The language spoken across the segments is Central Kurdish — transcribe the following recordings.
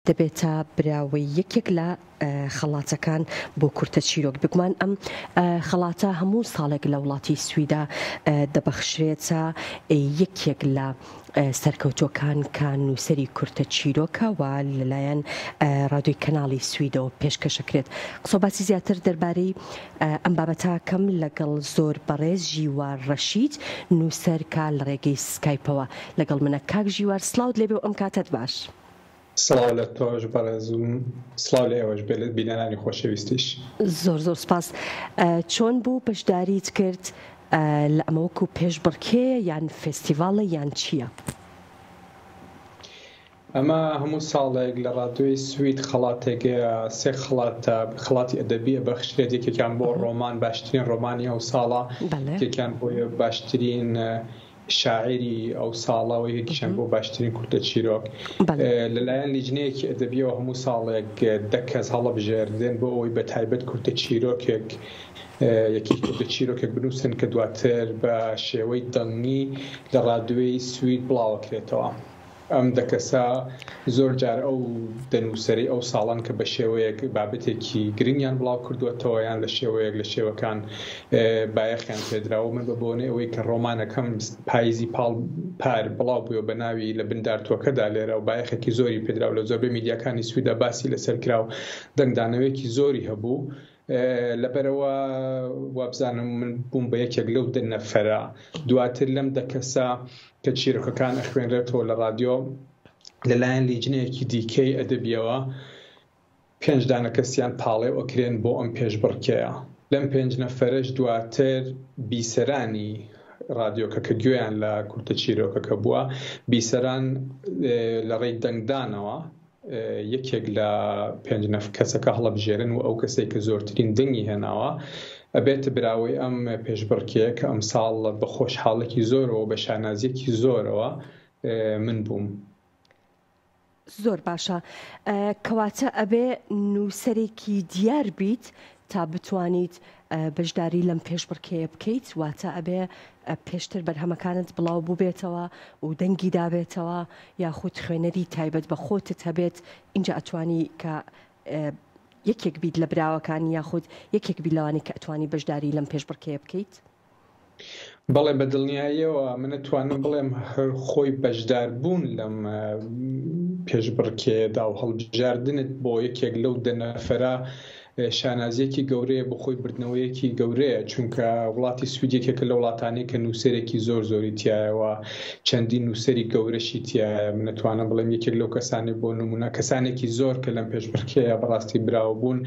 دەبێتە براوەی یەکێک لە خەڵاتەکان بۆ کورتە چیرۆک. بێگومان ئەم خەڵاتە هەموو ساڵێک لە وڵاتی سویدا دەبەخشرێتە یەکێک لە سەرکەوتووەکان کە نووسەری کورتە چیرۆکە و لەلایەن ڕادیۆی کەناڵی سویدەوە پێشکەشەکرێت. قسە و باسی زیاتر دەربارەی ئەم بابەتە کەم لەگەڵ زۆر بەڕێز ژیوار ڕەشید نووسەر کە لە ڕێگەی سکایپەوە لەگەڵ منە. کاک ژیوار سڵاوت لێبێ و ئەم کاتەت باش. سڵاو لە تۆش بەڕێز و سڵاو لە ئێوەش بێ لە بینەرانی خۆشەویستیش. زۆر زۆر سپاس. چۆن بوو بەشداریت کرد لە ئەمە وەکو پێشبڕکێیە یان فێستیڤاڵە یان چییە؟ ئەمە هەموو ساڵێک لە ڕادیۆی سوید خەڵاتێک هەیە، سێ خەڵاتە، خەڵاتی ئەدەبی ئەبەخشرێت، یەکێکیان بۆ ڕۆمان، باشترین ڕۆمانی ئەو ساڵە، یەکێکیان بۆ باشترین شاعیری ئەو ساڵە و یەکێکیشیان بۆ باشترین کورتە چیرۆک. لەلایەن لیجنەیەکی ئەدەبیەوە هەموو ساڵێک دە کەس هەڵەبژێردرێن بۆ ئەوەی بە تایبەت کورتە چیرۆکێک یەکی کورتە چیرۆکێک بنووسن کە دواتر بە شێوەی دەنگی لە ڕادیۆی سوید بڵاوەکرێتەوە. ئەم دە کەسە زۆر جار ئەو دە نووسەرەی ئەو ساڵەن کە بە شێوەیەک بابەتێکی گرنگیان بڵاو کردووەتەوە یان لە شێوەیەک لە شێوەکان بایەخیان پێدراوە. من بە بۆنەی ئەوەی کە ڕۆمانەکەم پاییزی پاڵ پار بڵاو بوویەوە بە ناوی لە بن دارتووەکەدا لێرە و بایەخێکی زۆری پێدرا و لە زۆربەی میدیاکانی سویددا باسی لەسەر کرا و دەنگدانەوەیەکی زۆری هەبوو لەبەرئەوە وابزانم من بووم بە یەکێک لەو دە نەفەرە. دواتر لەم دە کەسە کە چیرۆکەکان ئەخوێنرێتەوە لە ڕادیۆ لەلایەن لیجنەیەکی دیکەی ئەدەبیەوە پێنج دانە کەسیان پاڵێو ئەکرێن بۆ ئەم پێشبڕکێیە. لەم پێنج نەفەرەش دواتر بیسەرانی ڕادیۆکە کە گوێیان لە کورتە چیرۆکەکە بووە، بیسەران لە ڕێی دەنگدانەوە یەکێک لە پێنج نەف کەسەکە هەڵەبژێرن و ئەو کەسەی کە زۆرترین دەنگی هێناوە ئەبێتە براوەی ئەم پێشبڕکێیە کە ئەمساڵ بە خۆشحاڵێکی زۆرەوە بە شانازیەکی زۆرەوە من بووم. زۆر باشە کەواتە ئەبێ نووسەرێکی دیار بیت تا بتوانیت بەشداری لەم پێشبڕکێیە بکەیت واتە ئەبێ پێشتر بەرهەمەکانت بڵاو بووبێتەوە و دەنگی دابێتەوە یاخود خوێنەری تایبەت بە خۆتت هەبێت ئینجا ئەتوانی کە یەکێک بیت لە براوەکان یاخود یەکێک بیت لەوانەی کە ئەتوانی بەشداری لەم پێشبڕکێیە بکەیت؟ بەڵێ بە دڵنیاییەوە من ئەتوانم بڵێم هەر خۆی بەشداربوون لەم پێشبڕکێیەدا و هەڵبژاردنت بۆ یەکێک لەو دە نەفەرە شانازیەکی گەورەیە بۆ خۆی بردنەوەیەکی گەورەیە چونکە وڵاتی سوید یەکێکە لە وڵاتانی کە نووسەرێکی زۆر زۆری تایەوە چەندین نووسەری گەورەشی تایە من ئەتوانم بڵێم یەکێک لەو کەسانی بۆ نمونە کەسانێکی زۆر کە لەم پێشبڕکێیە بەڕاستی براوە بوون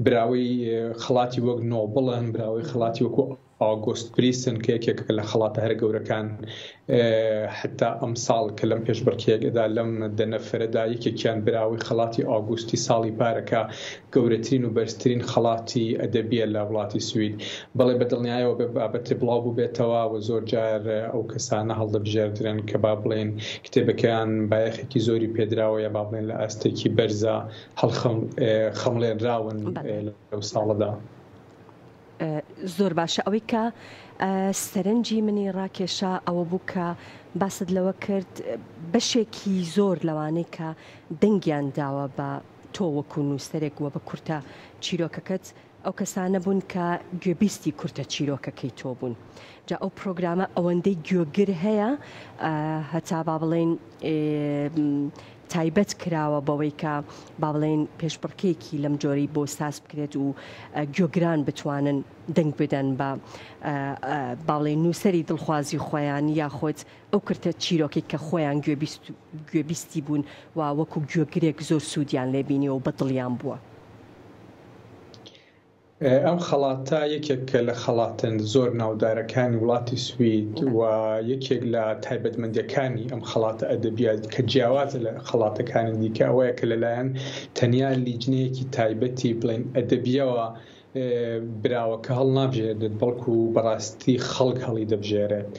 براوەی خەڵاتی وەک نۆبڵن براوەی خەڵاتی وەکو ئاگۆست پریسن کە یەکێکە لە خەڵاتە هەرە گەورەکان حتا ئەمساڵ کە لەم پێشبڕکێیەدا لەم دە نەفەرەدا یەکێکیان براوەی خەڵاتی ئاگوستی ساڵی پارەکە گەورەترین و بەرزترین خەڵاتی ئەدەبیە لە وڵاتی سوید بەڵێ بە دڵنیایەوە بێ بابەتێ بڵاو بووبێتەوە و زۆر جار ئەو کەسانە هەڵدەبژێردرێن کە با بڵێن کتێبەکەیان بایەخێکی زۆری پێدراوە یا با بڵێن لە ئاستێکی بەرزا هەڵخەمڵێنراون لەو ساڵەدا. زۆر باشە ئەوەی کە سەرنجی منی ڕاکێشا ئەوە بوو کە باست لەوە کرد بەشێکی زۆر لەوانەی کە دەنگیان داوە بە تۆ وەکو نووسەرێک وە بە کورتە چیرۆکەکەت ئەو کەسانە بوون کە گوێبیستی کورتە چیرۆکەکەی تۆ بوون جا ئەو پرۆگرامە ئەوەندەی گوێگر هەیە هەتا با بڵێین تایبەت کراوە بەوەی کە با بڵێین پێشبڕکێیەکی لەم جۆرەی بۆ ساز بکرێت و گوێگران بتوانن دەنگ بدەن بە با بڵێین نووسەری دڵخوازی خۆیان یاخود ئەو کرتە چیرۆکێک کە خۆیان گوێبیستی بوون و وەکو گوێگرێک زۆر سوودیان لێ بینیوە و بە دڵیان بووە. ئەم خەڵاتە یەکێکە لە خەڵاتە زۆر ناودارەکانی وڵاتی سوید و یەکێک لە تایبەتمەندیەکانی ئەم خەڵاتە ئەدەبیە کە جیاوازە لە خەڵاتەکانی دیکە ئەوەیە کە لەلایەن تەنیا لیجنەیەکی تایبەتی بڵێن ئەدەبیەوە براوەکە هەڵنابژێردێت بەڵکو بەڕاستی خەڵک هەڵی دەبژێرێت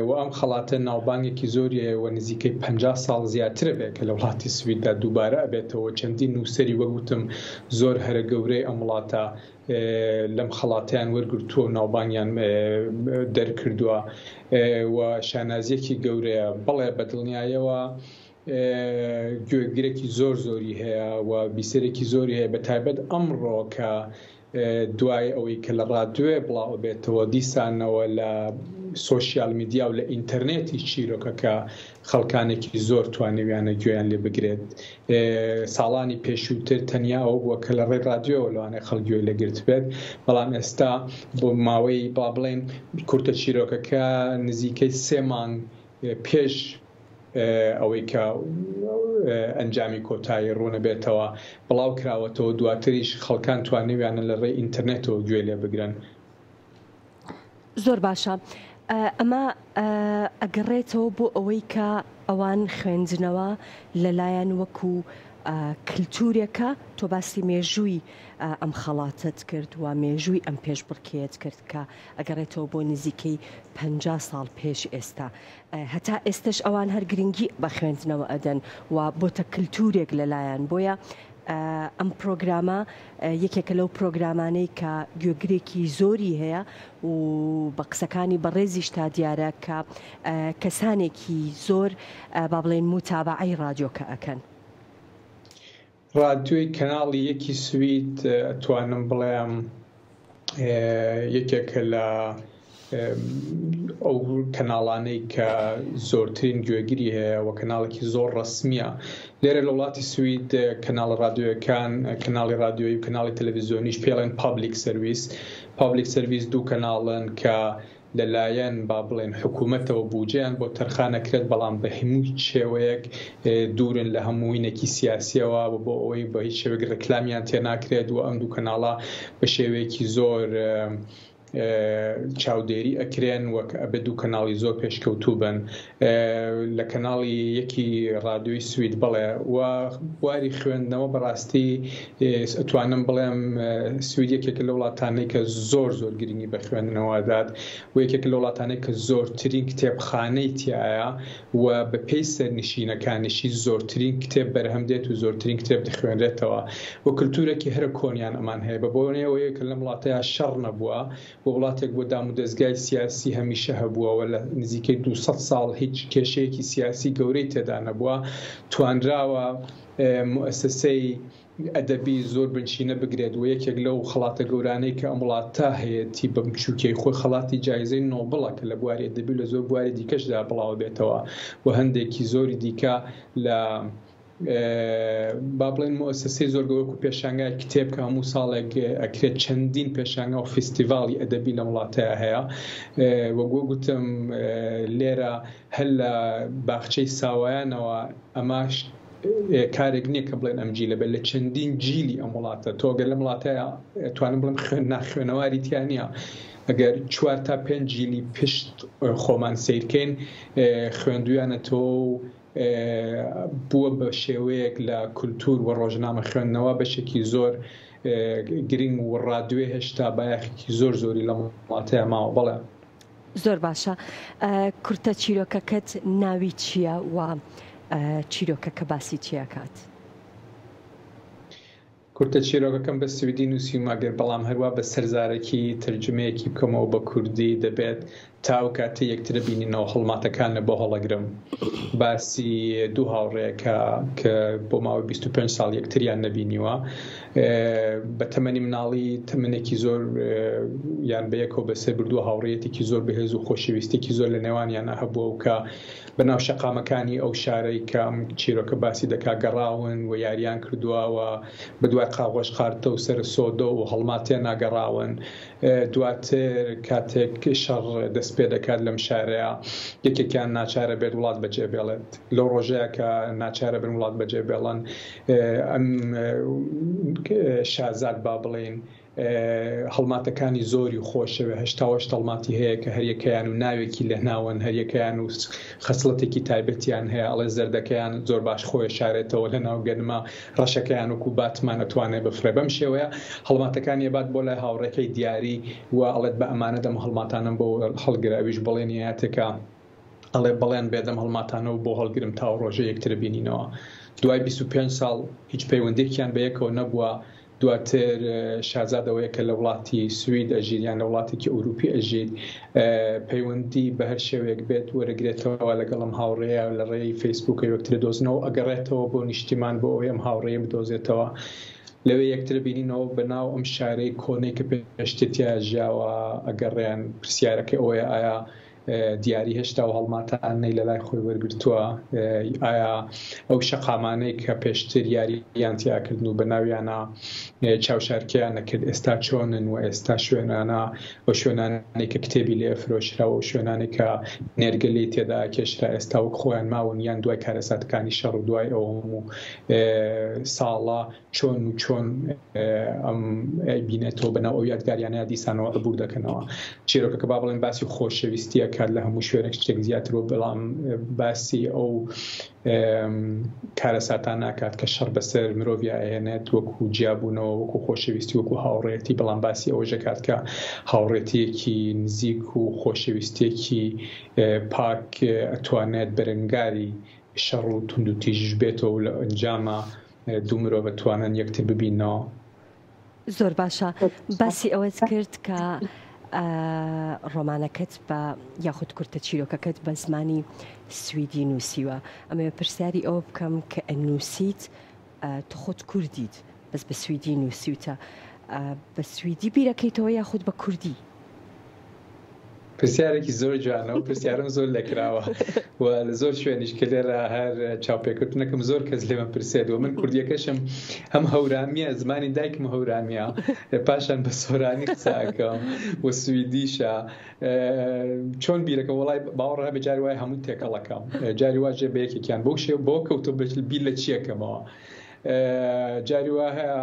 و ئەم خەڵاتە ناوبانگێکی زۆری هەیە و نزیکەی 50 ساڵ زیاترە بێت کە لە وڵاتی سویددا دووبارە ئەبێتەوە چەندین نووسەری وەک وتم زۆر هەرە گەورەی ئەم وڵاتە لەم خەڵاتەیان وەرگرتووە و ناوبانگیان دەرکردووە و شانازیەکی گەورەیە بەڵێ بە دڵنیایەوە. گوێگرێکی زۆر زۆری هەیە و بیسەرێکی زۆری هەیە بە تایبەت ئەمڕۆ کە دوای ئەوەی کە لە ڕادوێ بڵاو بێتەوە دیسانەوە لە سۆشیال میدیا و لە ئینتەرنێتی چیرۆکەکە خەڵکانێکی زۆر توانیویانە گوێیان لێ بگرێت. ساڵانی پێشووتر تەنیا ئەوە بووە کە لە ڕێی ڕادیۆوە لەوانەیە خەڵک گوێی لێ گرتبێت، بەڵام ئێستا بۆ ماوەی با بڵێین کورتە چیرۆکەکە نزیکەی سێ مانگ پێش ئەوەی کە ئەنجامی کۆتایی ڕوونەبێتەوە بڵاو کراوەتەوە، دواتریش خەڵکان توانیویانە لە ڕێی ئینتەرنێتەوە گوێ لێ بگرن. زۆر باشە ئەمە ئەگەڕێتەوە بۆ ئەوەی کە ئەوان خوێندنەوە لەلایەن وەکو کلتورێکە تۆ باسی مێژووی ئەم خەڵاتەت کرد و مێژووی ئەم پێشبڕکێیەت کرد کە ئەگەڕێتەوە بۆ نزیکەی 50 ساڵ پێش ئێستا هەتا ئێستش ئەوان هەر گرنگی بە خوێندنەوە ئەدەن و بۆتە کلتورێک لەلایەن بۆیە ئەم پرۆگرامە یەکێکە لەو پرۆگرامانەی کە گوێگرێکی زۆری هەیە و بە قسەکانی بەڕێزیش تا دیارە کە کەسانێکی زۆر با بڵێین موتابەعەی ڕادیۆکە ئەکەن. ڕادیۆی کەناڵی یەکی سوید ئەتوانم بڵێم یەکێکە لە ئەو کەناڵانەی کە زۆرترین گوێگری هەیە و کەناڵێکی زۆر ڕەسمییە لێرە لە وڵاتی سوید کەناڵە ڕادیۆیەکان کەناڵی ڕادیۆیی و کەناڵی تەلەڤیزیۆنیش پێڵێن پابلیک سەرویس پابلیک سەرویس دوو کەناڵن کە لەلایەن با بڵێن حکوومەتەوە بوجەیان بۆ تەرخانەکرێت بەڵام بە هەموو شێوەیەک دوورن لە هەمووینێکی سیاسیەوە و بۆ ئەوەی بە هیچ شێوەیەک ڕێکلامیان تێناکرێت و ئەم دوو کەناڵە بە شێوەیەکی زۆر چاودێری ئەکرێن وەک ئەبێ دوو کەناڵی زۆر پێشکەوتوو بن لە کەناڵی یەکی ڕادیۆی سوید بڵێ و بواری خوێندنەوە بەڕاستی ئەتوانم بڵێم سوید یەکێکە لە وڵاتانەی کە زۆر زۆر گرنگی بە خوێندنەوە دات و یەکێکە لە وڵاتانەی کە زۆرترین کتێبخانەی تایە و بە پێی سەرنشینەکانیشی زۆرترین کتێب بەرهەم دێت و زۆرترین کتێب دەخوێنرێتەوە و کلتورێکی هەرە کۆنیان ئەمان هەیە بە بۆنەی ئەوەیە کە لەم وڵاتەیا شەڕ نەبووە و وڵاتێک بۆ دامودەزگای سیاسی هەمیشە هەبووە و لە نزیکەی 200 ساڵ هیچ کێشەیەکی سیاسی گەورەی تێدا نەبووە توانراوە موئەسەسەی ئەدەبی زۆر بنچینە بگرێت و یەکێک لەو خەڵاتە گەورانەی کە ئەم وڵاتە هەیەتی بە بچووکیی خۆی خەڵاتی جایزەی نۆبڵە کە لە بواری ئەدەبی و لە زۆر بواری دیکەشدا بڵاوەبێتەوە و هەندێکی زۆری دیکە لە با بڵێن موئەسەسەی زۆر گەورە وەکو پێشانگای کتێب کە هەموو ساڵێک ئەکرێت چەندین پێشانگا و فیستیڤاڵی ئەدەبی لەم وڵاتەیا هەیە وەک گوتم لێرە هەر لە باخچەی ساوایانەوە ئەمە کارێک نییە کە بڵێن ئەم جیلە بێت لە چەندین جیلی ئەم وڵاتە تۆ گەر لەم وڵاتەیە توانم بڵێم خوێن ناخوێنەواری تیا نییە ئەگەر چوار تا پێنج جیلی پشت خۆمان سیرکەین خوێندویانەتەوە و بووە بە شێوەیەک لە کولتور و ڕۆژنامە خوێندنەوە بەشێکی زۆر گرنگ و ڕادوێ هێشتا بایەخێکی زۆر زۆری لەم وڵاتەیە ماوە بەڵێ. زۆر باشە کورتە چیرۆکەکەت ناوی چییە و چیرۆکەکە باسی چی ئەکات؟ کورتە چیرۆکەکەم بە سویدی نووسیومە گەر بەڵام هەروا بە سەرزارەکی تەرجومەیەکی بکەمەوە بە کوردی دەبێت تا ئەو کاتەی یەکترە بینینەوە هەڵماتەکانە بۆ هەڵەگرم باسی دوو هاوڕێیەکە کە بۆ ماوەی 25 ساڵ یەکتریان نەبینیوە بە تەمەنی مناڵی تەمەنێکی زۆر یان بەیەکەوە بەسەر بردووە هاوڕێیەتێکی زۆر بەهێز و خۆشەویستێکی زۆر لە نێوانیانە هەبووە و کە بە ناو شەقامەکانی ئەو شارەی کە ئەم چیرۆکە باسی دەکا گەڕاون و یاریان کردووە و بە دوای قاغۆش قارتە و سەر سۆدۆ و هەڵماتێنا گەڕاون دواتر کاتێک شەڕ دەست پێ دەکات لەم شارەیە یەکێکیان ناچارە بێت وڵات بەجێ بێڵێت لەو ڕۆژەیە کە ناچارە بن وڵات بەجێ بێڵن ئەم شازاد با بڵێین هەڵماتەکانی زۆری خۆشەوێ 88 هەڵماتی هەیە کە هەریەکەیان و ناوێکی لە ناوەن هەریەکەیان و خەسڵەتێکی تایبەتیان هەیە ئەڵێ زەردەکەیان زۆر باش خۆی شارێتەوە لە ناو گەنمە ڕەشەکەیان وەکو باتمان ئەتوانێت بفرێ بەم شێوەیە هەڵماتەکانی ئەبات بۆ لای هاوڕێکەی دیاری و ئەڵێت بە ئەمانە دەم هەڵماتانم بۆ هەڵگرە ئەویش بەڵێنی ئەیاتێکە ئەڵێ بەڵێن بێ دەم هەڵماتانەوە بۆ هەڵگرم تا ئەو ڕۆژە یەکتر بینینەوە دوای 25 ساڵ هیچ پەیوەندێکیان بە یەکەوە نەبووە. دواتر شازاد ئەوەیە کە لە وڵاتی سوید ئەژیت یان لە وڵاتێکی ئەوروپی ئەژیت پەیوەندی بە هەر شێوەیەک بێت وەرەگرێتەوە لەگەڵ ئەم هاوڕێیە لە ڕێی فەیسبووکە یەکتر دۆزنەوە ئەگەڕێتەوە بۆ نیشتیمان بۆ ئەوەی ئەم هاوڕێیە بدۆزێتەوە لەوێ یەکتر بینینەوە بە ناو ئەم شارەی کۆنەی کە پێشتر تیا ژیاوە ئەگەڕێن پرسیارەکەی ئەوەیە ئایا دیاری هێشتا و هەڵماتانەی لەلای خۆی وەرگرتووە؟ ئایا ئەو شەقامانەی کە پێشتر یارییان تیاکردن و بەناویانە چاوشارکێیان نەکرد ئێستا چۆنن و ئێستا شوێنانە ئەو شوێنانەی کە کتێبی لێ فرۆشرا و شوێنانەی کە نێرگە لێی تێدا کێشرا ئێستا وەک خۆیان ماون یان دوای کارەساتەکانی شەڕ و دوای ئەو هەموو ساڵە چۆن و چۆن ئەم بینێتەوە بەناو ئەو یادگاریانە دیسانەوە عبور دەکەنەوە. چیرۆکەکە با بڵێن باسی خۆشەویستیە کات لە هەموو شوێنێک شتێک زیاتر و بەڵام باسی ئەو کارەساتان ناکات کە شەڕ بەسەر مرۆڤیا ئەهێنێت وەکو جیابوونەوە وەکو خۆشەویستی وەکو هاوڕێتی بەڵام باسی ئەوەش دەکات کە هاوڕێتیەکی نزیک و خۆشەویستیەکی پاک ئەتوانێت بەرەنگاری شەڕ و توندوتیژیش بێتەوە و لە ئەنجاما دوو مرۆڤ ئەتوانن یەکتر ببیننەوە. زۆر باشە باسی ئەوەت کرد کە ڕۆمانەکەت بە یاخود کورتە چیرۆکەکەت بە زمانی سویدی نووسیوە ئەمەوێ پرسیاری ئەوە بکەم کە ئەنووسیت تۆ خۆت کوردیت بەس بە سویدی نووسیوتە بە سویدی بیرەکەیتەوە یاخود بە کوردی؟ پرسیارێکی زۆر جوانە و پرسیارم زۆر لێکراوە و لە زۆر شوێنیش کە لێرە هەر چاوپێکردنەکەم زۆر کەس لێمە پرسێت و من کوردیەکەشم هەم هەورامیە زمانی دایکم هەورامیە پاشان بە سۆرانی قسەکەم و سویدیشە چۆن بیرەکە وڵای باوەڕ هەبێ جاری وای هەموو تێکەڵەکەم جاری واژێ بە یەکێکیان بۆ شێ بۆ کەوتۆ بیر لە چیەکەمەوە جاری وا هەیە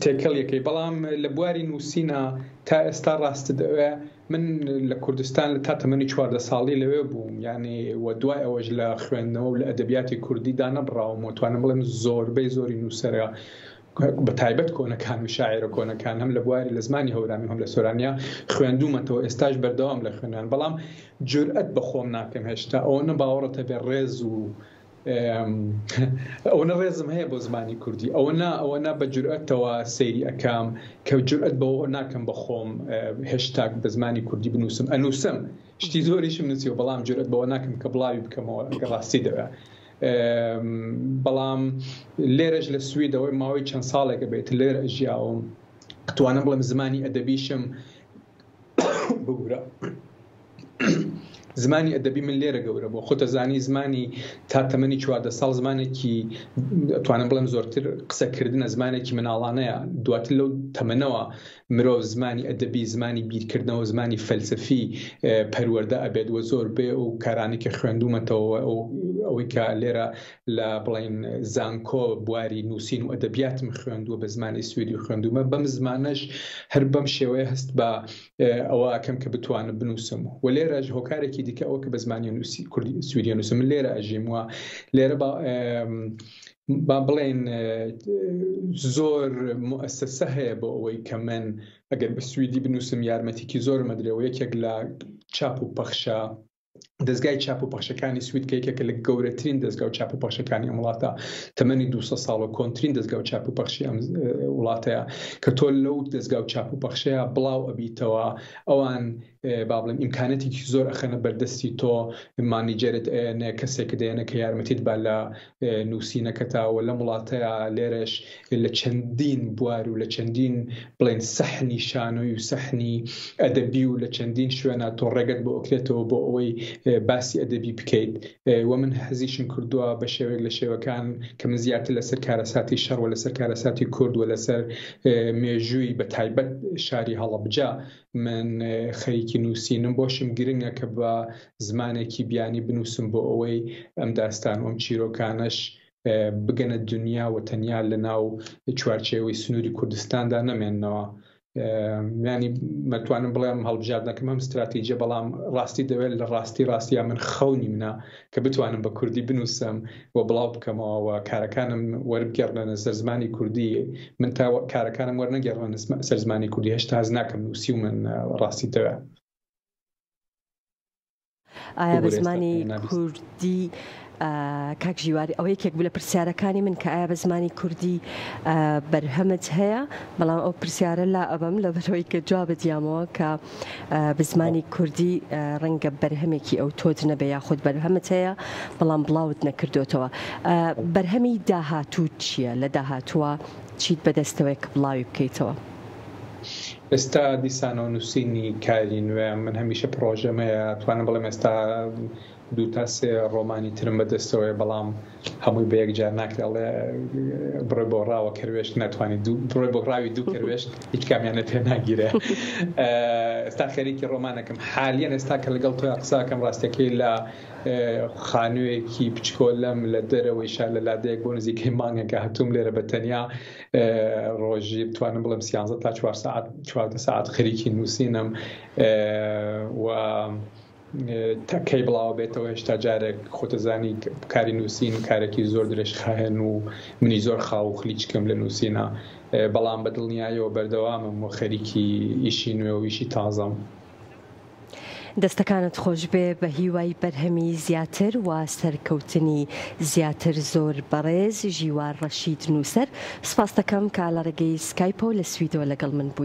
تێکەڵ یەکەی بەڵام لە بواری نووسینە تا ئێستا ڕاست دەوێ من لە کوردستان لە تا تەمەنی 14 ساڵی لەوێ بووم یعنی و دوای ئەوەش لە خوێندنەوە و لە ئەدەبیاتی کوردی دانەبڕاوم و توانم بڵێم زۆربەی زۆری نووسەرە بە تایبەت کۆنەکان و شاعرە کۆنەکان هەم لە بواری لە زمانی هەورامی هەم لە سۆرانیا خوێندومەتەوە ئێستاش بەردەوام لە خوێنان بەڵام جورئەت بە خۆم ناکەم هێشتا ئەوەنە باوەڕت هەبێ ڕێز و ئەوەنە ڕێزم هەیە بۆ زمانی کوردی ئەوەنە ئەوەنە بە جورئەتەوە سەیری ئەکەم کە جورئەت بەوە ناکەم بە خۆم هێشتاک بە زمانی کوردی بنووسم ئەنووسم شتی زۆریشم نووسیوە بەڵام جورئەت بەوە ناکەم کە بڵاوی بکەمەوە ئەگەر ڕاستی دەوێ بەڵام لێرەش لە سویدەوەی ماوەی چەند ساڵێکە بێت لێرە ژیاوم ئەتوانم بڵێم زمانی ئەدەبیشم ببورە زمانی ئەدەبی من لێرە گەورە بوو خۆتە زانی زمانی تا تەمەنی 14 ساڵ زمانێکی توانم بڵێم زۆرتر قسەکردنە زمانێکی مناڵانەیە دواتر لەو تەمەنەوە مرۆڤ زمانی ئەدەبی زمانی بیرکردنەوە زمانی فەلسفی پەروەردە ئەبێت و زۆر بێ و کارانی کە خوێندومەتەوە ئەوەی کە لێرە لە بڵین زانکۆ بواری نووسین و ئەدەبیاتم خوێندووە بە زمانی سویدی خوێندومە بەم زمانەش هەر بەم شێوەیە هەست بە ئەوە ئەکەم کە بتوانم بنووسم و لێرەش هۆکارێکی دیکە ئەوە کە بە زمانی نووسی کوردی سویدی نووسم من لێرە ئەژیم و لێرە با با بڵێن زۆر موئەسەسە هەیە بۆ ئەوەی کە من ئەگەر بە سویدی بنووسم یارمەتیکی زۆر مەدرێ و یەکێک لە چاپ و پەخشە دەزگای چاپ و پەخشەکانی سوید کە یەکێکە لە گەورەترین دەزگا و چاپ و پەخشەکانی ئەم وڵاتە تەمەنی 200 ساڵ و کۆنترین دەزگا و چاپ و پەخشی ئەم وڵاتەیە کە تۆ لەو دەزگا و چاپ و پەخشەیە بڵاو ئەبیتەوە ئەوان با بڵێم ئیمکانەتێکی زۆر ئەخەنە بەردەستی تۆ مانیجەرت ئەیەنێ کەسێک دەیەنە کە یارمەتیت با لە نووسینەکەتا و لەم وڵاتەیا لێرەش لە چەندین بوار و لە چەندین بڵێن سەحنی شانۆی و سەحنی ئەدەبی و لە چەندین شوێنە تۆ ڕێگەت بۆ ئەکرێتەوە بۆ ئەوەی باسی ئەدەبی بکەیت و من حەزیشم کردووە بە شێوەیەک لە شێوەکان کە من زیاتر لەسەر کارەساتی شەڕ و لەسەر کارەساتی کورد و لەسەر مێژووی بە تایبەت شاری هەڵەبجە من خەریکی نووسینم بۆشم گرنگە کە بە زمانێکی بیانی بنووسم بۆ ئەوەی ئەم داستان و ئەم چیرۆکانەش بگەنە دنیا و تەنیا لە ناو چوارچێوەی سنووری کوردستاندا نەمێننەوە. ینی مەتوانم بڵێم هەڵبژاردنەکەم هەم ستراتیجە بەڵام ڕاستی دەوێت لە ڕاستی ڕاستیا من خەونی منە کە بتوانم بە کوردی بنووسم و بڵاو بکەمەوە و کارەکانم وەربگێڕنە سەر زمانی کوردی من تا کارەکانم وەرنەگێڕنە سەر زمانی کوردی هێشتا هەست ناکەم نووسیومن ڕاستی دەوێت. ئایا بە زمانی کوردی. کاک ژیوار ئەوە یەکێک بوو لە پرسیارەکانی من کە ئایا بە زمانی کوردی بەرهەمت هەیە بەڵام ئەو پرسیارە لا ئەبەم لەبەرەوەی کە جوابت یامەوە کە بە زمانی کوردی ڕەنگە بەرهەمێکی ئەو تۆت نەبێ یاخود بەرهەمت هەیە بەڵام بڵاوت نەکردوێتەوە بەرهەمی داهاتوو چییە لە داهاتووە چیت بەدەستەوەی کە بڵاوی بکەیتەوە؟ ئێستا دیسانەوە نووسینی کاری نوێ من هەمیشە پرۆژەم هەیە توانم بڵێم ئێستا دوو تا سێ ڕۆمانی ترم بەدەستەوەیە بەڵام هەمووی بە یەکجار ناکرێ ئەڵێ بڕۆی بۆ ڕاوە کەروێشک ناتوانانی بڕۆی بۆ ڕاوی دوو کەروێشک هیچ کامیانە پێ ناگیرێ ئێستا خەریکی ڕۆمانەکەم حالیان ئێستا کە لەگەڵ تۆ قساکەم ڕاستەکەی لە خانوویەکی بچکۆلەم لە دەرەوەی شار لە لادەیەک بۆ نزیکەی مانگێکە هاتووم لێرە بە تەنیا ڕۆژی بتوانم بڵێم سیانزە تا چوار ساعت چواردە ساعت خەریکی نووسینم و تا کەی بڵاوە بێتەوە هێشتا جارێک خۆتەزانی کاری نووسین کارێکی زۆر درێژخایەن و منی زۆر خاو و خلیچکم لە نووسینە بەڵام بە دڵنیایەوە بەردەوامم و خەریکی ئیشی نوێ و ئیشی تازەم. دەستەکانت خۆشبێ بە هیوای بەرهەمی زیاتر و سەرکەوتنی زیاتر زۆر بەڕێز ژیوار ڕەشید نووسەر سوپاستەکەم کە لە ڕێگەی سکایپەوە لە سویدەوە لەگەڵ من بووی.